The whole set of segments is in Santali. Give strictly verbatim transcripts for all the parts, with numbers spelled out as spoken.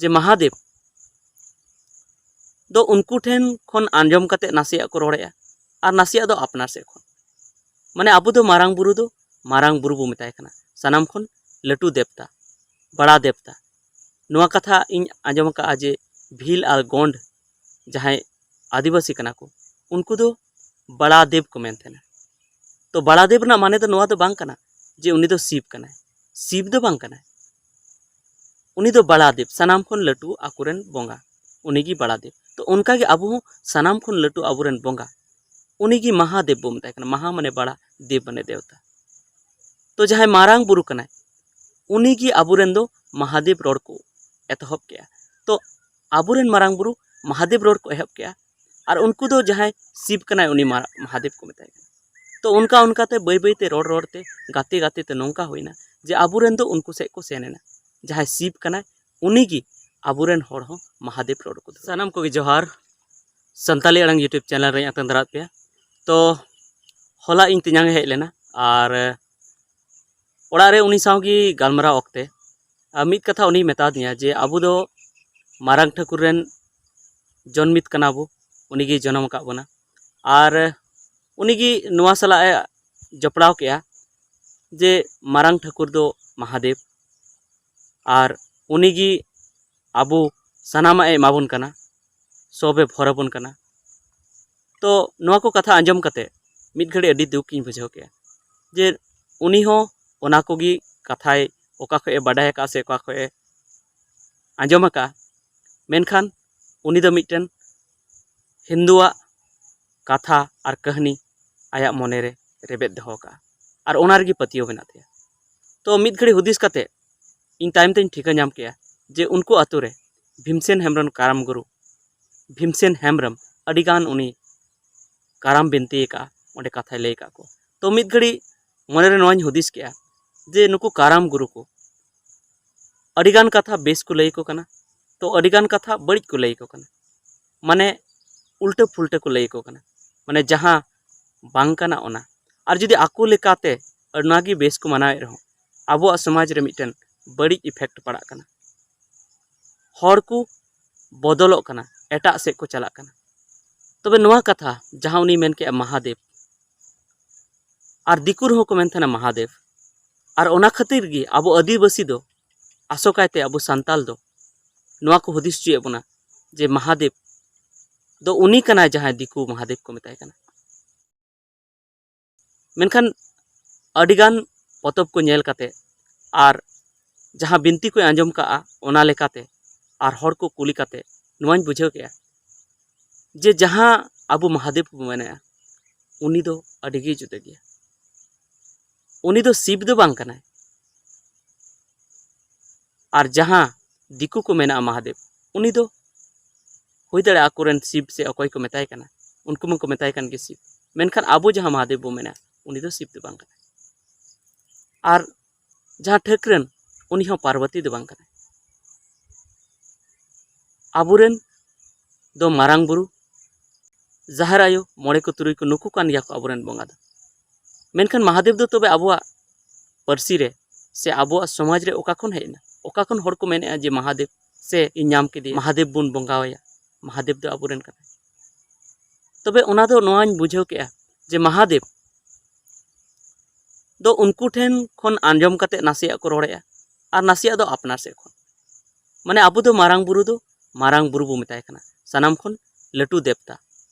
ᱡᱮ ᱢᱟᱦᱟᱫᱮᱵ ᱫᱚ ᱩᱱᱠᱩ ᱴᱷᱮᱱ ᱠᱷᱚᱱ ᱟᱸᱡᱚᱢ ᱠᱟᱛᱮ ᱱᱟᱥᱮᱭᱟᱜ ᱠᱚ ᱨᱚᱲᱮᱜᱼᱟ ᱟᱨ ᱱᱟᱥᱮᱭᱟᱜ ᱫᱚ ᱟᱯᱱᱟᱨ ᱥᱮᱫ ᱠᱷᱚᱱ᱾ ᱢᱟᱱᱮ ᱟᱵᱚ ᱫᱚ ᱢᱟᱨᱟᱝ ᱵᱩᱨᱩ ᱫᱚ ᱢᱟᱨᱟᱝ ᱵᱩᱨᱩ ᱵᱚ ᱢᱮᱛᱟᱭ ᱠᱟᱱᱟ, ᱥᱟᱱᱟᱢ ᱠᱷᱚᱱ ᱞᱟᱹᱴᱩ ᱫᱮᱵᱛᱟ, ᱵᱟᱲᱟ ᱫᱮᱵᱛᱟ᱾ ᱱᱚᱣᱟ ᱠᱟᱛᱷᱟ ᱤᱧ ᱟᱸᱡᱚᱢ ᱟᱠᱟᱫᱼᱟ ᱡᱮ ᱵᱷᱤᱞ ᱟᱨ ᱜᱚᱸᱰ ᱡᱟᱦᱟᱸᱭ ᱟᱹᱫᱤᱵᱟᱹᱥᱤ ᱠᱟᱱᱟ ᱠᱚ, ᱩᱱᱠᱩ ᱫᱚ ᱵᱟᱲᱟ ᱫᱮᱵ ᱠᱚ ᱢᱮᱱ ᱛᱟᱦᱮᱱᱟ᱾ ᱛᱚ ᱵᱟᱲᱟ ᱫᱮᱵ ᱨᱮᱱᱟᱜ ᱢᱟᱱᱮ ᱫᱚ ᱱᱚᱣᱟ ᱫᱚ ᱵᱟᱝ ᱠᱟᱱᱟ ᱡᱮ ᱩᱱᱤ ᱫᱚ ᱥᱤᱵ ᱠᱟᱱᱟᱭ, ᱥᱤᱵ ᱫᱚ ᱵᱟᱝ ᱠᱟᱱᱟᱭ᱾ ᱩᱱᱤ ᱫᱚ ᱵᱟᱲᱟ ᱫᱮᱵ, ᱥᱟᱱᱟᱢ ᱠᱷᱚᱱ ᱞᱟᱹᱴᱩ ᱟᱠᱚᱨᱮᱱ ᱵᱚᱸᱜᱟ, ᱩᱱᱤᱜᱮ ᱵᱟᱲᱟ ᱫᱮᱵ᱾ ᱛᱚ ᱚᱱᱠᱟᱜᱮ ᱟᱵᱚ ᱦᱚᱸ ᱥᱟᱱᱟᱢ ᱠᱷᱚᱱ ᱞᱟᱹᱴᱩ ᱟᱵᱚᱨᱮᱱ ᱵᱚᱸᱜᱟ, ᱩᱱᱤᱜᱮ ᱢᱟᱦᱟᱫᱮᱵ ᱵᱚ ᱢᱮᱛᱟᱭ ᱠᱟᱱᱟ᱾ ᱢᱟᱦᱟ ᱢᱟᱱᱮ ᱵᱟᱲᱟ, ᱫᱮᱵ ᱢᱟᱱᱮ ᱫᱮᱵᱛᱟ᱾ ᱛᱚ ᱡᱟᱦᱟᱸᱭ ᱢᱟᱨᱟᱝ ᱵᱩᱨᱩ ᱠᱟᱱᱟᱭ, ᱩᱱᱤᱜᱮ ᱟᱵᱚᱨᱮᱱ ᱫᱚ ᱢᱟᱦᱟᱫᱮᱵ ᱨᱚᱲ ᱠᱚ ᱮᱛᱚᱦᱚᱵ ᱠᱮᱜᱼᱟ᱾ ᱛᱚ ᱟᱵᱚᱨᱮᱱ ᱢᱟᱨᱟᱝ ᱵᱩᱨᱩ ᱢᱟᱦᱟᱫᱮᱵ ᱨᱚᱲ ᱠᱚ ᱮᱦᱚᱵ ᱠᱮᱜᱼᱟ, ᱟᱨ ᱩᱱᱠᱩ ᱫᱚ ᱡᱟᱦᱟᱸᱭ ᱥᱤᱵ ᱠᱟᱱᱟᱭ ᱩᱱᱤ ᱢᱟ-, ᱢᱟᱦᱟᱫᱮᱵ ᱠᱚ ᱢᱮᱛᱟᱭ ᱠᱟᱱᱟ᱾ ᱛᱚ ᱚᱱᱠᱟ ᱚᱱᱠᱟᱛᱮ ᱵᱟᱹᱭ ᱵᱟᱹᱭᱛᱮ ᱨᱚᱲ ᱨᱚᱲᱛᱮ ᱜᱟᱛᱮ ᱜᱟᱛᱮ ᱛᱮ ᱱᱚᱝᱠᱟ ᱦᱩᱭᱱᱟ ᱡᱮ ᱟᱵᱚᱨᱮᱱ ᱫᱚ ᱩᱱᱠᱩ ᱥᱮᱫ ᱠᱚ ᱥᱮᱱ ᱮᱱᱟ, ᱡᱟᱦᱟᱸᱭ ᱥᱤᱵ ᱠᱟᱱᱟᱭ ᱩᱱᱤᱜᱮ ᱟᱵᱚᱨᱮᱱ ᱦᱚᱲ ᱦᱚᱸ ᱢᱟᱦᱟᱫᱮᱵ ᱨᱚᱲ ᱠᱚ ᱫᱷᱩᱨᱟᱹᱣ᱾ ᱥᱟᱱᱟᱢ ᱠᱚᱜᱮ ᱡᱚᱦᱟᱨ᱾ ᱥᱟᱱᱛᱟᱞᱤ ᱟᱲᱟᱝ YouTube channel ᱨᱮᱧ ᱟᱛᱟᱝ ᱫᱟᱨᱟᱢ ᱯᱮᱭᱟ᱾ ᱛᱚ ᱦᱚᱞᱟ ᱤᱧ ᱛᱮᱧᱟᱝ ᱮ ᱦᱮᱡ ᱞᱮᱱᱟ ᱟᱨ ᱚᱲᱟᱜ ᱨᱮ ᱩᱱᱤ ᱥᱟᱶ ᱜᱮ ᱜᱟᱞᱢᱟᱨᱟᱣ ᱚᱠᱛᱮ ᱟᱨ ᱢᱤᱫ ᱠᱟᱛᱷᱟ ᱩᱱᱤᱭ ᱢᱮᱛᱟᱫᱤᱧᱟ ᱡᱮ ᱟᱵᱚ ᱫᱚ ᱢᱟᱨᱟᱝ ᱴᱷᱟᱹᱠᱩᱨ ᱨᱮᱱ ᱡᱚᱱᱢᱤᱛ ᱠᱟᱱᱟ ᱵᱚ, ᱩᱱᱤ ᱜᱮ ᱡᱚᱱᱚᱢ ᱟᱠᱟᱫ ᱵᱚᱱᱟ᱾ ᱟᱨ ᱩᱱᱤ ᱜᱮ ᱱᱚᱣᱟ ᱥᱟᱞᱟᱜ ᱮ ᱡᱚᱯᱲᱟᱣ ᱠᱮᱜᱼᱟ ᱡᱮ ᱢᱟᱨᱟᱝ ᱴᱷᱟᱹᱠᱩᱨ ᱫᱚ ᱢᱟᱦᱟᱫᱮᱵ, ᱟᱨ ᱩᱱᱤ ᱜᱮ ᱟᱵᱚ ᱥᱟᱱᱟᱢᱟᱜ ᱮ ᱮᱢᱟ ᱵᱚᱱ ᱠᱟᱱᱟ, ᱥᱚᱵᱮ ᱵᱷᱚᱨ ᱟᱵᱚᱱ ᱠᱟᱱᱟ᱾ ᱛᱚ ᱱᱚᱣᱟ ᱠᱚ ᱠᱟᱛᱷᱟ ᱟᱸᱡᱚᱢ ᱠᱟᱛᱮ ᱢᱤᱫ ᱜᱷᱟᱹᱲᱤᱡ ᱟᱹᱰᱤ ᱫᱩᱠ ᱤᱧ ᱵᱩᱡᱷᱟᱹᱣ ᱠᱮᱜᱼᱟ ᱡᱮ ᱩᱱᱤ ᱦᱚᱸ ᱚᱱᱟ ᱠᱚᱜᱮ ᱠᱟᱛᱷᱟᱭ ᱚᱠᱟ ᱠᱷᱚᱡ ᱮ ᱵᱟᱰᱟᱭ ᱟᱠᱟᱫᱼᱟ ᱥᱮ ᱚᱠᱟ ᱠᱷᱚᱡ ᱮ ᱟᱸᱡᱚᱢ ᱟᱠᱟᱫᱼᱟ, ᱢᱮᱱᱠᱷᱟᱱ ᱩᱱᱤ ᱫᱚ ᱢᱤᱫᱴᱮᱱ ᱦᱤᱱᱫᱩᱣᱟᱜ ᱠᱟᱛᱷᱟ ᱟᱨ ᱠᱟᱹᱦᱱᱤ ᱟᱭᱟᱜ ᱢᱚᱱᱮ ᱨᱮ ᱨᱮᱵᱮᱫ ᱫᱚᱦᱚ ᱟᱠᱟᱫᱼᱟ ᱟᱨ ᱚᱱᱟ ᱨᱮᱜᱮ ᱯᱟᱹᱛᱭᱟᱹᱣ ᱢᱮᱱᱟᱜ ᱛᱟᱭᱟ᱾ ᱛᱚ ᱢᱤᱫ ᱜᱷᱟᱹᱲᱤ ᱦᱩᱫᱤᱥ ᱠᱟᱛᱮ ᱤᱧ ᱛᱟᱭᱚᱢ ᱛᱮᱧ ᱴᱷᱤᱠᱟᱹ ᱧᱟᱢ ᱠᱮᱜᱼᱟ ᱡᱮ ᱩᱱᱠᱩ ᱟᱛᱳ ᱨᱮ ᱵᱷᱤᱢᱥᱮᱱ ᱦᱮᱢᱵᱨᱚᱢ ᱠᱟᱨᱟᱢ ᱜᱩᱨᱩ, ᱵᱷᱤᱢᱥᱮᱱ ᱦᱮᱢᱵᱨᱚᱢ ᱟᱹᱰᱤᱜᱟᱱ ᱩᱱᱤ ᱠᱟᱨᱟᱢ ᱵᱤᱱᱛᱤ ᱟᱠᱟᱫᱼᱟ, ᱚᱸᱰᱮ ᱠᱟᱛᱷᱟᱭ ᱞᱟᱹᱭ ᱟᱠᱟᱫ ᱠᱚ᱾ ᱛᱚ ᱢᱤᱫ ᱜᱷᱟᱹᱲᱤ ᱢᱚᱱᱮᱨᱮ ᱱᱚᱣᱟᱧ ᱦᱩᱫᱤᱥ ᱠᱮᱜᱼᱟ ᱡᱮ ᱱᱩᱠᱩ ᱠᱟᱨᱟᱢ ᱜᱩᱨᱩ ᱠᱚ ᱟᱹᱰᱤᱜᱟᱱ ᱠᱟᱛᱷᱟ ᱵᱮᱥ ᱠᱚ ᱞᱟᱹᱭ ᱟᱠᱚ ᱠᱟᱱᱟ, ᱛᱚ ᱟᱹᱰᱤᱜᱟᱱ ᱠᱟᱛᱷᱟ ᱵᱟᱹᱲᱤᱡ ᱠᱚ ᱞᱟᱹᱭ ᱟᱠᱚ ᱠᱟᱱᱟ, ᱢᱟᱱᱮ ᱩᱞᱴᱟᱹ ᱯᱷᱩᱞᱴᱟᱹ ᱠᱚ ᱞᱟᱹᱭ ᱟᱠᱚ ᱠᱟᱱᱟ, ᱢᱟᱱᱮ ᱡᱟᱦᱟᱸ ᱵᱟᱝ ᱠᱟᱱᱟ ᱚᱱᱟ᱾ ᱟᱨ ᱡᱩᱫᱤ ᱟᱠᱚ ᱞᱮᱠᱟᱛᱮ ᱚᱱᱟᱜᱮ ᱵᱮᱥ ᱠᱚ ᱢᱟᱱᱟᱣᱮᱫ ᱨᱮᱦᱚᱸ ᱟᱵᱚᱣᱟᱜ ᱥᱚᱢᱟᱡᱽ ᱨᱮ ᱢᱤᱫᱴᱮᱱ ᱵᱟᱹᱲᱤᱡ effect ᱯᱟᱲᱟᱜ ᱠᱟᱱᱟ᱾ ᱦᱚᱲ ᱠᱚ ᱵᱚᱫᱚᱞᱚᱜ ᱠᱟᱱᱟ, ᱮᱴᱟᱜ ᱥᱮᱫ ᱠᱚ ᱪᱟᱞᱟᱜ ᱠᱟᱱᱟ᱾ ᱛᱚᱵᱮ ᱱᱚᱣᱟ ᱠᱟᱛᱷᱟ ᱡᱟᱦᱟᱸ ᱩᱱᱤ ᱢᱮᱱ ᱠᱮᱜᱼᱟ ᱢᱟᱦᱟᱫᱮᱵ, ᱟᱨ ᱫᱤᱠᱩ ᱨᱮᱦᱚᱸ ᱠᱚ ᱢᱮᱱ ᱛᱟᱦᱮᱱᱟ ᱢᱟᱦᱟᱫᱮᱵ, ᱟᱨ ᱚᱱᱟ ᱠᱷᱟᱹᱛᱤᱨ ᱜᱮ ᱟᱵᱚ ᱟᱹᱫᱤᱵᱟᱹᱥᱤ ᱫᱚ, ᱟᱥᱚᱠᱟᱭᱛᱮ ᱟᱵᱚ ᱥᱟᱱᱛᱟᱞ ᱫᱚ ᱱᱚᱣᱟ ᱠᱚ ᱦᱩᱫᱤᱥ ᱦᱚᱪᱚᱭᱮᱫ ᱵᱚᱱᱟ ᱡᱮ ᱢᱟᱦᱟᱫᱮᱵ ᱫᱚ ᱩᱱᱤ ᱠᱟᱱᱟᱭ ᱡᱟᱦᱟᱸᱭ ᱫᱤᱠᱩ ᱢᱟᱦᱟᱫᱮᱵ ᱠᱚ ᱢᱮᱛᱟᱭ ᱠᱟᱱᱟ᱾ ᱢᱮᱱᱠᱷᱟᱱ ᱟᱹᱰᱤᱜᱟᱱ ᱯᱚᱛᱚᱵ ᱠᱚ ᱧᱮᱞ ᱠᱟᱛᱮ ᱟᱨ ᱡᱟᱦᱟᱸ ᱵᱤᱱᱛᱤ ᱠᱚᱭ ᱟᱸᱡᱚᱢ ᱠᱟᱜᱼᱟ, ᱚᱱᱟ ᱞᱮᱠᱟᱛᱮ ᱟᱨ ᱦᱚᱲ ᱠᱚ ᱠᱩᱞᱤ ᱠᱟᱛᱮ ᱱᱚᱣᱟᱧ ᱵᱩᱡᱷᱟᱹᱣ ᱠᱮᱜᱼᱟ ᱡᱮ ᱡᱟᱦᱟᱸ ᱟᱵᱚ ᱢᱟᱦᱟᱫᱮᱵ ᱵᱚ ᱢᱮᱱᱮᱜᱼᱟ, ᱩᱱᱤ ᱫᱚ ᱟᱹᱰᱤ ᱜᱮ ᱡᱩᱫᱟᱹ ᱜᱮᱭᱟ᱾ ᱩᱱᱤ ᱫᱚ ᱥᱤᱵ ᱫᱚ ᱵᱟᱝ ᱠᱟᱱᱟᱭ᱾ ᱟᱨ ᱡᱟᱦᱟᱸ ᱫᱤᱠᱩ ᱠᱚ ᱢᱮᱱᱟᱜᱼᱟ ᱢᱟᱦᱟᱫᱮᱵ, ᱩᱱᱤ ᱫᱚ ᱦᱩᱭ ᱫᱟᱲᱮᱭᱟᱜᱼᱟ ᱟᱠᱚᱨᱮᱱ ᱥᱤᱵ ᱥᱮ ᱚᱠᱚᱭ ᱠᱚ ᱢᱮᱛᱟᱭ ᱠᱟᱱᱟ, ᱩᱱᱠᱩ ᱢᱟᱠᱚ ᱢᱮᱛᱟᱭ ᱠᱟᱱ ᱜᱮ ᱥᱤᱵ᱾ ᱢᱮᱱᱠᱷᱟᱱ ᱟᱵᱚ ᱡᱟᱦᱟᱸ ᱢᱟᱦᱟᱫᱮᱵ ᱵᱚ ᱢᱮᱱᱟ, ᱩᱱᱤ ᱫᱚ ᱥᱤᱵ ᱫᱚ ᱵᱟᱝ ᱠᱟᱱᱟᱭ᱾ ᱟᱨ ᱡᱟᱦᱟᱸ ᱴᱷᱟᱹᱠᱨᱟᱹᱱ, ᱩᱱᱤ ᱦᱚᱸ ᱯᱟᱨᱵᱚᱛᱤ ᱫᱚ ᱵᱟᱝ ᱠᱟᱱᱟᱭ᱾ ᱟᱵᱚᱨᱮᱱ ᱫᱚ ᱢᱟᱨᱟᱝ ᱵᱩᱨᱩ, ᱡᱟᱦᱮᱨ ᱟᱭᱳ, ᱢᱚᱬᱮ ᱠᱚ ᱛᱩᱨᱩᱭ ᱠᱚ, ᱱᱩᱠᱩ ᱠᱟᱱ ᱜᱮᱭᱟ ᱠᱚ ᱟᱵᱚᱨᱮᱱ ᱵᱚᱸᱜᱟ ᱫᱚ᱾ ᱢᱮᱱᱠᱷᱟᱱ ᱢᱟᱦᱟᱫᱮᱵ ᱫᱚ ᱛᱚᱵᱮ ᱟᱵᱚᱣᱟᱜ ᱯᱟᱹᱨᱥᱤ ᱨᱮ ᱥᱮ ᱟᱵᱚᱣᱟᱜ ᱥᱚᱢᱟᱡᱽ ᱨᱮ ᱚᱠᱟ ᱠᱷᱚᱱ ᱦᱮᱡ ᱮᱱᱟ? ᱚᱠᱟ ᱠᱷᱚᱱ ᱦᱚᱲ ᱠᱚ ᱢᱮᱱᱮᱜᱼᱟ ᱡᱮ ᱢᱟᱦᱟᱫᱮᱵ ᱥᱮ ᱤᱧ ᱧᱟᱢ ᱠᱮᱫᱮᱭᱟ, ᱢᱟᱦᱟᱫᱮᱵ ᱵᱚᱱ ᱵᱚᱸᱜᱟᱣᱟᱭᱟ, ᱢᱟᱦᱟᱫᱮᱵ ᱫᱚ ᱟᱵᱚᱨᱮᱱ ᱠᱟᱱᱟᱭ? ᱛᱚᱵᱮ ᱚᱱᱟ ᱫᱚ ᱱᱚᱣᱟᱧ ᱵᱩᱡᱷᱟᱹᱣ ᱠᱮᱜᱼᱟ ᱡᱮ ᱢᱟᱦᱟᱫᱮᱵ ᱫᱚ ᱩᱱᱠᱩ ᱴᱷᱮᱱ ᱠᱷᱚᱱ ᱟᱸᱡᱚᱢ ᱠᱟᱛᱮ ᱱᱟᱥᱮᱭᱟᱜ ᱠᱚ ᱨᱚᱲᱮᱜᱼᱟ ᱟᱨ ᱱᱟᱥᱮᱭᱟᱜ ᱫᱚ ᱟᱯᱱᱟᱨ ᱥᱮᱫ ᱠᱷᱚᱱ᱾ ᱢᱟᱱᱮ ᱟᱵᱚ ᱫᱚ ᱢᱟᱨᱟᱝ ᱵᱩᱨᱩ ᱫᱚ ᱢᱟᱨᱟᱝ ᱵᱩᱨᱩ ᱵᱚ ᱢᱮᱛᱟᱭ ᱠᱟᱱᱟ, ᱥᱟᱱᱟᱢ ᱠᱷᱚᱱ ᱞᱟᱹᱴᱩ ᱫᱮᱵᱛᱟ,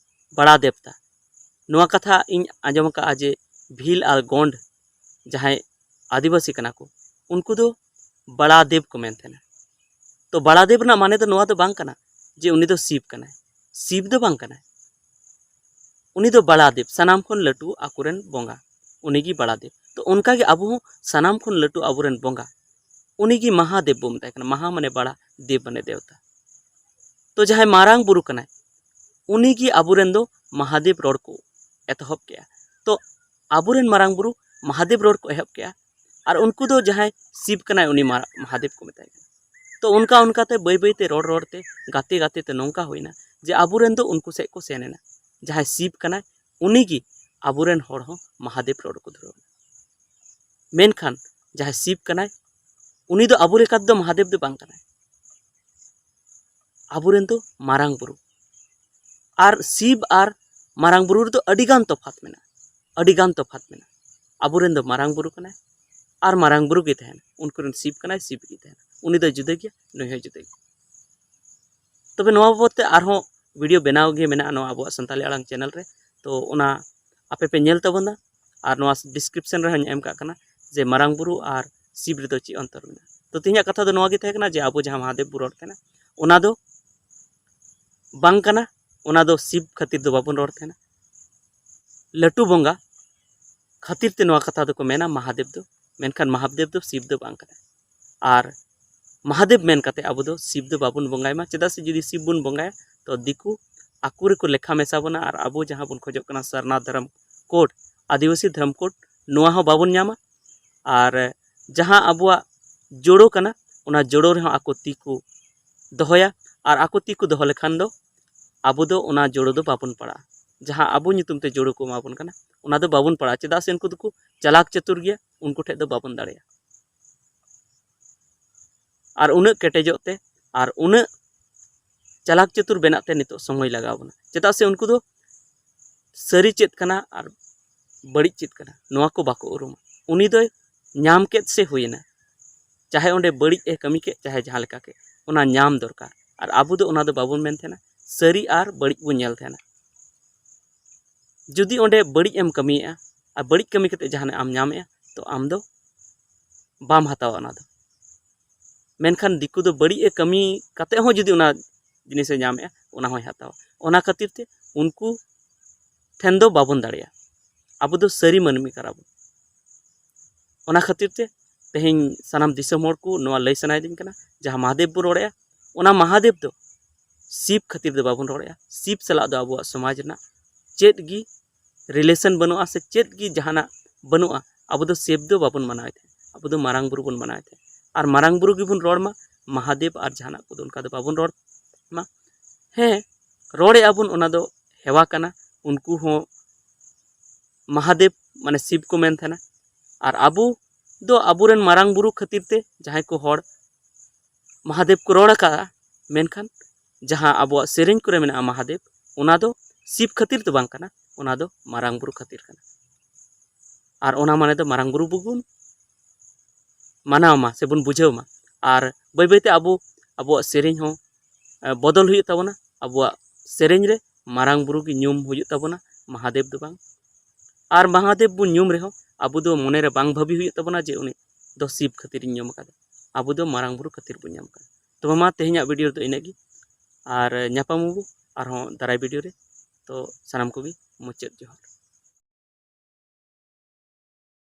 ᱵᱟᱲᱟ ᱫᱮᱵᱛᱟ᱾ ᱱᱚᱣᱟ ᱠᱟᱛᱷᱟ ᱤᱧ ᱟᱸᱡᱚᱢ ᱟᱠᱟᱫᱼᱟ ᱡᱮ ᱵᱷᱤᱞ ᱟᱨ ᱜᱚᱸᱰ ᱡᱟᱦᱟᱸᱭ ᱟᱹᱫᱤᱵᱟᱹᱥᱤ ᱠᱟᱱᱟ ᱠᱚ, ᱩᱱᱠᱩ ᱫᱚ ᱵᱟᱲᱟ ᱫᱮᱵ ᱠᱚ ᱢᱮᱱ ᱛᱟᱦᱮᱱᱟ᱾ ᱛᱚ ᱵᱟᱲᱟ ᱫᱮᱵ ᱨᱮᱱᱟᱜ ᱢᱟᱱᱮ ᱫᱚ ᱱᱚᱣᱟ ᱫᱚ ᱵᱟᱝ ᱠᱟᱱᱟ ᱡᱮ ᱩᱱᱤ ᱫᱚ ᱥᱤᱵ ᱠᱟᱱᱟᱭ, ᱥᱤᱵ ᱫᱚ ᱵᱟᱝ ᱠᱟᱱᱟᱭ, ᱩᱱᱤ ᱫᱚ ᱵᱟᱲᱟ ᱫᱮᱵ, ᱥᱟᱱᱟᱢ ᱠᱷᱚᱱ ᱞᱟᱹᱴᱩ ᱟᱠᱚᱨᱮᱱ ᱵᱚᱸᱜᱟ, ᱩᱱᱤᱜᱮ ᱵᱟᱲᱟ ᱫᱮᱵ᱾ ᱛᱚ ᱚᱱᱠᱟᱜᱮ ᱟᱵᱚ ᱦᱚᱸ ᱥᱟᱱᱟᱢ ᱠᱷᱚᱱ ᱞᱟᱹᱴᱩ ᱟᱵᱚᱨᱮᱱ ᱵᱚᱸᱜᱟ, ᱩᱱᱤᱜᱮ ᱢᱟᱦᱟ ᱫᱮᱵ ᱵᱚ ᱢᱮᱛᱟᱭ ᱠᱟᱱᱟ᱾ ᱢᱟᱦᱟ ᱢᱟᱱᱮ ᱵᱟᱲᱟ, ᱫᱮᱵ ᱢᱟᱱᱮ ᱫᱮᱵᱛᱟ᱾ ᱛᱚ ᱡᱟᱦᱟᱸᱭ ᱢᱟᱨᱟᱝ ᱵᱩᱨᱩ ᱠᱟᱱᱟᱭ, ᱩᱱᱤᱜᱮ ᱟᱵᱚᱨᱮᱱ ᱫᱚ ᱢᱟᱦᱟᱫᱮᱵ ᱨᱚᱲ ᱠᱚ ᱮᱛᱚᱦᱚᱵ ᱠᱮᱜᱼᱟ᱾ ᱛᱚ ᱟᱵᱚᱨᱮᱱ ᱢᱟᱨᱟᱝ ᱵᱩᱨᱩ ᱢᱟᱦᱟᱫᱮᱵ ᱨᱚᱲ ᱠᱚ ᱮᱦᱚᱵ ᱠᱮᱜᱼᱟ, ᱟᱨ ᱩᱱᱠᱩ ᱫᱚ ᱡᱟᱦᱟᱸᱭ ᱥᱤᱵ ᱠᱟᱱᱟᱭ, ᱩᱱᱤ ᱢᱟ-, ᱢᱟᱦᱟᱫᱮᱵ ᱠᱚ ᱢᱮᱛᱟᱭ ᱠᱟᱱᱟ᱾ ᱛᱚ ᱚᱱᱠᱟ ᱚᱱᱠᱟᱛᱮ ᱵᱟᱹᱭ ᱵᱟᱹᱭᱛᱮ ᱨᱚᱲ ᱨᱚᱲᱛᱮ, ᱜᱟᱛᱮ ᱜᱟᱛᱮᱛᱮ ᱱᱚᱝᱠᱟ ᱦᱩᱭᱱᱟ ᱡᱮ ᱟᱵᱚᱨᱮᱱ ᱫᱚ ᱩᱱᱠᱩ ᱥᱮᱫ ᱠᱚ ᱥᱮᱱ ᱮᱱᱟ, ᱡᱟᱦᱟᱸᱭ ᱥᱤᱵ ᱠᱟᱱᱟᱭ, ᱩᱱᱤᱜᱮ ᱟᱵᱚᱨᱮᱱ ᱦᱚᱲ ᱦᱚᱸ ᱢᱟᱦᱟᱫᱮᱵ ᱨᱚᱲ ᱠᱚ ᱫᱷᱩᱨᱟᱹᱣ ᱮᱱᱟ᱾ ᱢᱮᱱᱠᱷᱟᱱ ᱡᱟᱦᱟᱸᱭ ᱥᱤᱵ ᱠᱟᱱᱟᱭ, ᱩᱱᱤ ᱫᱚ ᱟᱵᱚ ᱞᱮᱠᱟ ᱛᱮᱫᱚ ᱢᱟᱦᱟᱫᱮᱵ ᱫᱚ ᱵᱟᱝ ᱠᱟᱱᱟᱭ᱾ ᱟᱵᱚᱨᱮᱱ ᱫᱚ ᱢᱟᱨᱟᱝ ᱵᱩᱨᱩ᱾ ᱟᱨ ᱥᱤᱵ ᱟᱨ ᱢᱟᱨᱟᱝ ᱵᱩᱨᱩ ᱨᱮᱫᱚ ᱟᱹᱰᱤᱜᱟᱱ ᱛᱚᱯᱷᱟᱛ ᱢᱮᱱᱟᱜᱼᱟ, ᱟᱹᱰᱤᱜᱟᱱ ᱛᱚᱯᱷᱟᱛ ᱢᱮᱱᱟᱜᱼᱟ᱾ ᱟᱵᱚᱨᱮᱱ ᱫᱚ ᱢᱟᱨᱟᱝ ᱵᱩᱨᱩ ᱠᱟᱱᱟᱭ ᱟᱨ ᱢᱟᱨᱟᱝ ᱵᱩᱨᱩ ᱜᱮ ᱛᱟᱦᱮᱱᱟ, ᱩᱱᱠᱩ ᱨᱮᱱ ᱥᱤᱵ ᱠᱟᱱᱟᱭ, ᱥᱤᱵ ᱜᱮ ᱛᱟᱦᱮᱱᱟ, ᱩᱱᱤ ᱫᱚ ᱡᱩᱫᱟᱹ ᱜᱮᱭᱟ, ᱱᱩᱭ ᱦᱚᱸ ᱡᱩᱫᱟᱹ ᱜᱮᱭᱟ᱾ ᱛᱚᱵᱮ ᱱᱚᱣᱟ ᱵᱟᱵᱚᱫ ᱛᱮ ᱟᱨᱦᱚᱸ ᱵᱷᱤᱰᱤᱭᱳ ᱵᱮᱱᱟᱣ ᱜᱮ ᱢᱮᱱᱟᱜᱼᱟ ᱱᱚᱣᱟ ᱟᱵᱚᱣᱟᱜ ᱥᱟᱱᱛᱟᱲᱤ ᱟᱲᱟᱝ ᱪᱮᱱᱮᱞ ᱨᱮ, ᱛᱚ ᱚᱱᱟ ᱟᱯᱮ ᱯᱮ ᱧᱮᱞ ᱛᱟᱵᱚᱱᱟ᱾ ᱟᱨ ᱱᱚᱣᱟ ᱰᱤᱥᱠᱨᱤᱯᱥᱚᱱ ᱨᱮᱦᱚᱸᱧ ᱮᱢ ᱠᱟᱜ ᱠᱟᱱᱟ ᱡᱮ ᱢᱟᱨᱟᱝ ᱵᱩᱨᱩ ᱟᱨ ᱥᱤᱵ ᱨᱮᱫᱚ ᱪᱮᱫ ᱚᱱᱛᱚᱨ ᱢᱮᱱᱟᱜᱼᱟ᱾ ᱛᱚ ᱛᱮᱦᱮᱧᱟᱜ ᱠᱟᱛᱷᱟ ᱫᱚ ᱱᱚᱣᱟ ᱜᱮ ᱛᱟᱦᱮᱸ ᱠᱟᱱᱟ ᱡᱮ ᱟᱵᱚ ᱡᱟᱦᱟᱸ ᱢᱚᱦᱟᱫᱮᱵ ᱵᱚᱱ ᱨᱚᱲ ᱛᱟᱦᱮᱱᱟ, ᱚᱱᱟ ᱫᱚ ᱵᱟᱝ ᱠᱟᱱᱟ, ᱚᱱᱟ ᱫᱚ ᱥᱤᱵ ᱠᱷᱟᱹᱛᱤᱨ ᱫᱚ ᱵᱟᱵᱚᱱ ᱨᱚᱲ ᱛᱟᱦᱮᱱᱟ᱾ ᱞᱟᱹᱴᱩ ᱵᱚᱸᱜᱟ ᱠᱷᱟᱹᱛᱤᱨ ᱛᱮ ᱱᱚᱣᱟ ᱠᱟᱛᱷᱟ ᱫᱚᱠᱚ ᱢᱮᱱᱟ ᱢᱟᱦᱟᱫᱮᱵ ᱫᱚ, ᱢᱮᱱᱠᱷᱟᱱ ᱢᱟᱦᱟᱫᱮᱵ ᱫᱚ ᱥᱤᱵ ᱫᱚ ᱵᱟᱝ ᱠᱟᱱᱟ᱾ ᱟᱨ ᱢᱟᱦᱟᱫᱮᱵ ᱢᱮᱱ ᱠᱟᱛᱮ ᱟᱵᱚ ᱫᱚ ᱥᱤᱵ ᱫᱚ ᱵᱟᱵᱚᱱ ᱵᱚᱸᱜᱟᱭ ᱢᱟ, ᱪᱮᱫᱟᱜ ᱥᱮ ᱡᱩᱫᱤ ᱥᱤᱵ ᱵᱚᱱ ᱵᱚᱸᱜᱟᱭᱟ ᱛᱚ ᱫᱤᱠᱩ ᱟᱠᱚ ᱨᱮᱠᱚ ᱞᱮᱠᱷᱟ ᱢᱮᱥᱟ ᱵᱚᱱᱟ, ᱟᱨ ᱟᱵᱚ ᱡᱟᱦᱟᱸ ᱵᱚᱱ ᱠᱷᱚᱡᱚᱜ ᱠᱟᱱᱟ ᱥᱟᱨᱱᱟ ᱫᱷᱚᱨᱚᱢ ᱠᱳᱰ, ᱟᱹᱫᱤᱵᱟᱹᱥᱤ ᱫᱷᱚᱨᱚᱢ ᱠᱳᱰ, ᱱᱚᱣᱟ ᱦᱚᱸ ᱵᱟᱵᱚᱱ ᱧᱟᱢᱟ᱾ ᱟᱨ ᱡᱟᱦᱟᱸ ᱟᱵᱚᱣᱟᱜ ᱡᱳᱲᱳ ᱠᱟᱱᱟ, ᱚᱱᱟ ᱡᱳᱲᱳ ᱨᱮᱦᱚᱸ ᱟᱠᱚ ᱛᱤ ᱠᱚ ᱫᱚᱦᱚᱭᱟ, ᱟᱨ ᱟᱠᱚ ᱛᱤ ᱠᱚ ᱫᱚᱦᱚ ᱞᱮᱠᱷᱟᱱ ᱫᱚ ᱟᱵᱚ ᱫᱚ ᱚᱱᱟ ᱡᱳᱲᱳ ᱫᱚ ᱵᱟᱵᱚᱱ ᱯᱟᱲᱟᱜᱼᱟ᱾ ᱡᱟᱦᱟᱸ ᱟᱵᱚ ᱧᱩᱛᱩᱢ ᱛᱮ ᱡᱳᱲᱳ ᱠᱚ ᱮᱢᱟ ᱵᱚᱱ ᱠᱟᱱᱟ, ᱚᱱᱟ ᱫᱚ ᱵᱟᱵᱚᱱ ᱯᱟᱲᱟᱜᱼᱟ, ᱪᱮᱫᱟᱜ ᱥᱮ ᱩᱱᱠᱩ ᱫᱚᱠᱚ ᱪᱟᱞᱟᱠ ᱪᱟᱛᱩᱨ ᱜᱮᱭᱟ, ᱩᱱᱠᱩ ᱴᱷᱮᱱ ᱫᱚ ᱵᱟᱵᱚᱱ ᱫᱟᱲᱮᱭᱟᱜᱼᱟ᱾ ᱟᱨ ᱩᱱᱟᱹᱜ ᱠᱮᱴᱮᱡᱚᱜ ᱛᱮ ᱟᱨ ᱩᱱᱟᱹᱜ ᱪᱟᱞᱟᱠ ᱪᱟᱛᱩᱨ ᱵᱮᱱᱟᱜ ᱛᱮ ᱱᱤᱛᱚᱜ ᱥᱚᱢᱚᱭ ᱞᱟᱜᱟᱣ ᱵᱚᱱᱟ, ᱪᱮᱫᱟᱜ ᱥᱮ ᱩᱱᱠᱩ ᱫᱚ ᱥᱟᱹᱨᱤ ᱪᱮᱫ ᱠᱟᱱᱟ ᱟᱨ ᱵᱟᱹᱲᱤᱡ ᱪᱮᱫ ᱠᱟᱱᱟ ᱱᱚᱣᱟ ᱠᱚ ᱵᱟᱠᱚ ᱩᱨᱩᱢᱟ᱾ ᱩᱱᱤ ᱫᱚᱭ ᱧᱟᱢ ᱠᱮᱫ ᱥᱮ ᱦᱩᱭᱮᱱᱟ, ᱪᱟᱦᱮ ᱚᱸᱰᱮ ᱵᱟᱹᱲᱤᱡ ᱮ ᱠᱟᱹᱢᱤ ᱠᱮᱫ, ᱪᱟᱦᱮ ᱡᱟᱦᱟᱸ ᱞᱮᱠᱟ ᱠᱮᱫ, ᱚᱱᱟ ᱧᱟᱢ ᱫᱚᱨᱠᱟᱨ᱾ ᱟᱨ ᱟᱵᱚ ᱫᱚ ᱚᱱᱟ ᱫᱚ ᱵᱟᱵᱚᱱ ᱢᱮᱱ ᱛᱟᱦᱮᱱᱟ, ᱥᱟᱹᱨᱤ ᱟᱨ ᱵᱟᱹᱲᱤᱡ ᱵᱚᱱ ᱧᱮᱞ ᱛᱟᱦᱮᱱᱟ᱾ ᱡᱩᱫᱤ ᱚᱸᱰᱮ ᱵᱟᱹᱲᱤᱡ ᱮᱢ ᱠᱟᱹᱢᱤᱭᱮᱫᱼᱟ ᱟᱨ ᱵᱟᱹᱲᱤᱡ ᱠᱟᱹᱢᱤ ᱠᱟᱛᱮ ᱡᱟᱦᱟᱱᱟᱜ ᱮᱢ ᱧᱟᱢᱮᱫᱼᱟ, ᱛᱚ ᱟᱢ ᱫᱚ ᱵᱟᱢ ᱦᱟᱛᱟᱣᱟ ᱚᱱᱟ ᱫᱚ᱾ ᱢᱮᱱᱠᱷᱟᱱ ᱫᱤᱠᱩ ᱫᱚ ᱵᱟᱹᱲᱤᱡ ᱮ ᱠᱟᱹᱢᱤ ᱠᱟᱛᱮ ᱦᱚᱸ ᱡᱩᱫᱤ ᱚᱱᱟ ᱡᱤᱱᱤᱥᱮ ᱧᱟᱢᱮᱫᱼᱟ, ᱚᱱᱟ ᱦᱚᱸᱭ ᱦᱟᱛᱟᱣᱟ᱾ ᱚᱱᱟ ᱠᱷᱟᱹᱛᱤᱨ ᱛᱮ ᱩᱱᱠᱩ ᱴᱷᱮᱱ ᱫᱚ ᱵᱟᱵᱚᱱ ᱫᱟᱲᱮᱭᱟᱜᱼᱟ᱾ ᱟᱵᱚ ᱫᱚ ᱥᱟᱹᱨᱤ ᱢᱟᱹᱱᱢᱤ ᱠᱟᱱᱟ ᱵᱚᱱ᱾ ᱚᱱᱟ ᱠᱷᱟᱹᱛᱤᱨ ᱛᱮ ᱛᱮᱦᱮᱧ ᱥᱟᱱᱟᱢ ᱫᱤᱥᱚᱢ ᱦᱚᱲ ᱠᱚ ᱱᱚᱣᱟ ᱞᱟᱹᱭ ᱥᱟᱱᱟᱭᱮᱫᱤᱧ ᱠᱟᱱᱟ, ᱡᱟᱦᱟᱸ ᱢᱟᱦᱟᱫᱮᱵ ᱵᱚᱱ ᱨᱚᱲᱮᱫᱼᱟ, ᱚᱱᱟ ᱢᱟᱦᱟᱫᱮᱵ ᱫᱚ ᱥᱤᱵ ᱠᱷᱟᱹᱛᱤᱨ ᱫᱚ ᱵᱟᱵᱚᱱ ᱨᱚᱲᱮᱫᱼᱟ᱾ ᱥᱤᱵ ᱥᱟᱞᱟᱜ ᱫᱚ ᱟᱵᱚᱣᱟᱜ ᱥᱚᱢᱟᱡᱽ ᱨᱮᱱᱟᱜ ᱪᱮᱫ ᱜᱮ ᱨᱤᱞᱮᱥᱚᱱ ᱵᱟᱹᱱᱩᱜᱼᱟ ᱥᱮ ᱪᱮᱫ ᱜᱮ ᱡᱟᱦᱟᱱᱟᱜ ᱵᱟᱹᱱᱩᱜᱼᱟ᱾ ᱟᱵᱚ ᱫᱚ ᱥᱤᱵ ᱫᱚ ᱵᱟᱵᱚᱱ ᱢᱟᱱᱟᱣᱮᱫ ᱛᱟᱦᱮᱸᱫ, ᱟᱵᱚ ᱫᱚ ᱢᱟᱨᱟᱝ ᱵᱩᱨᱩ ᱵᱚᱱ ᱢᱟᱱᱟᱣᱮᱫ ᱛᱟᱦᱮᱸᱫ᱾ ᱟᱨ ᱢᱟᱨᱟᱝ ᱵᱩᱨᱩ ᱜᱮᱵᱚᱱ ᱨᱚᱲ ᱢᱟ, ᱢᱟᱦᱟᱫᱮᱵ ᱟᱨ ᱡᱟᱦᱟᱱᱟᱜ ᱠᱚᱫᱚ ᱚᱱᱠᱟ ᱫᱚ ᱵᱟᱵᱚᱱ ᱨᱚᱲ ᱢᱟ᱾ ᱦᱮᱸ, ᱨᱚᱲᱮᱫᱼᱟ ᱵᱚᱱ, ᱚᱱᱟ ᱫᱚ ᱦᱮᱣᱟ ᱠᱟᱱᱟ᱾ ᱩᱱᱠᱩ ᱦᱚᱸ ᱢᱟᱦᱟᱫᱮᱵ ᱢᱟᱱᱮ ᱥᱤᱵ ᱠᱚ ᱢᱮᱱ ᱛᱟᱦᱮᱱᱟ᱾ ᱟᱨ ᱟᱵᱚ ᱫᱚ ᱟᱵᱚᱨᱮᱱ ᱢᱟᱨᱟᱝ ᱵᱩᱨᱩ ᱠᱷᱟᱹᱛᱤᱨ ᱛᱮ ᱡᱟᱦᱟᱸᱭ ᱠᱚ ᱦᱚᱲ ᱢᱟᱦᱟᱫᱮᱵ ᱠᱚ ᱨᱚᱲ ᱟᱠᱟᱫᱼᱟ, ᱢᱮᱱᱠᱷᱟᱱ ᱡᱟᱦᱟᱸ ᱟᱵᱚᱣᱟᱜ ᱥᱮᱨᱮᱧ ᱠᱚᱨᱮ ᱢᱮᱱᱟᱜᱼᱟ ᱢᱟᱦᱟᱫᱮᱵ, ᱚᱱᱟ ᱫᱚ ᱥᱤᱵ ᱠᱷᱟᱹᱛᱤᱨ ᱫᱚ ᱵᱟᱝ ᱠᱟᱱᱟ, ᱚᱱᱟ ᱫᱚ ᱢᱟᱨᱟᱝ ᱵᱩᱨᱩ ᱠᱷᱟᱹᱛᱤᱨ ᱠᱟᱱᱟ᱾ ᱟᱨ ᱚᱱᱟ ᱢᱟᱱᱮ ᱫᱚ ᱢᱟᱨᱟᱝ ᱵᱩᱨᱩ ᱵᱚᱱ ᱢᱟᱱᱟᱣ ᱢᱟ ᱥᱮᱵᱚᱱ ᱵᱩᱡᱷᱟᱹᱣ ᱢᱟ᱾ ᱟᱨ ᱵᱟᱹᱭ ᱵᱟᱹᱭᱛᱮ ᱟᱵᱚ ᱟᱵᱚᱣᱟᱜ ᱥᱮᱨᱮᱧ ᱦᱚᱸ ᱵᱚᱫᱚᱞ ᱦᱩᱭᱩᱜ ᱛᱟᱵᱚᱱᱟ᱾ ᱟᱵᱚᱣᱟᱜ ᱥᱮᱨᱮᱧ ᱨᱮ ᱢᱟᱨᱟᱝ ᱵᱩᱨᱩ ᱜᱮ ᱧᱩᱢ ᱦᱩᱭᱩᱜ ᱛᱟᱵᱚᱱᱟ, ᱢᱟᱦᱟᱫᱮᱵ ᱫᱚ ᱵᱟᱝ᱾ ᱟᱨ ᱢᱟᱦᱟᱫᱮᱵ ᱵᱚᱱ ᱧᱩᱢ ᱨᱮᱦᱚᱸ ᱟᱵᱚ ᱫᱚ ᱢᱚᱱᱮᱨᱮ ᱵᱟᱝ ᱵᱷᱟᱹᱵᱤ ᱦᱩᱭᱩᱜ ᱛᱟᱵᱚᱱᱟ ᱡᱮ ᱩᱱᱤ ᱫᱚ ᱥᱤᱵ ᱠᱷᱟᱹᱛᱤᱨᱤᱧ ᱧᱩᱢ ᱟᱠᱟᱫᱟ, ᱟᱵᱚ ᱫᱚ ᱢᱟᱨᱟᱝ ᱵᱩᱨᱩ ᱠᱷᱟᱹᱛᱤᱨ ᱵᱚᱱ ᱧᱟᱢ ᱟᱠᱟᱫᱟ᱾ ᱛᱚᱵᱮ ᱢᱟ ᱛᱮᱦᱮᱧᱟᱜ ᱵᱷᱤᱰᱤᱭᱳ ᱨᱮᱫᱚ ᱤᱱᱟᱹᱜ ᱜᱮ, ᱟᱨ ᱧᱟᱯᱟᱢ ᱟᱵᱚ ᱟᱨᱦᱚᱸ ᱫᱟᱨᱟᱭ ᱵᱷᱤᱰᱤᱭᱳ ᱨᱮ᱾ ᱛᱚ ᱥᱟᱱᱟᱢ ᱠᱚᱜᱮ ᱢᱩᱪᱟᱹᱫ ᱡᱚᱦᱟᱨ᱾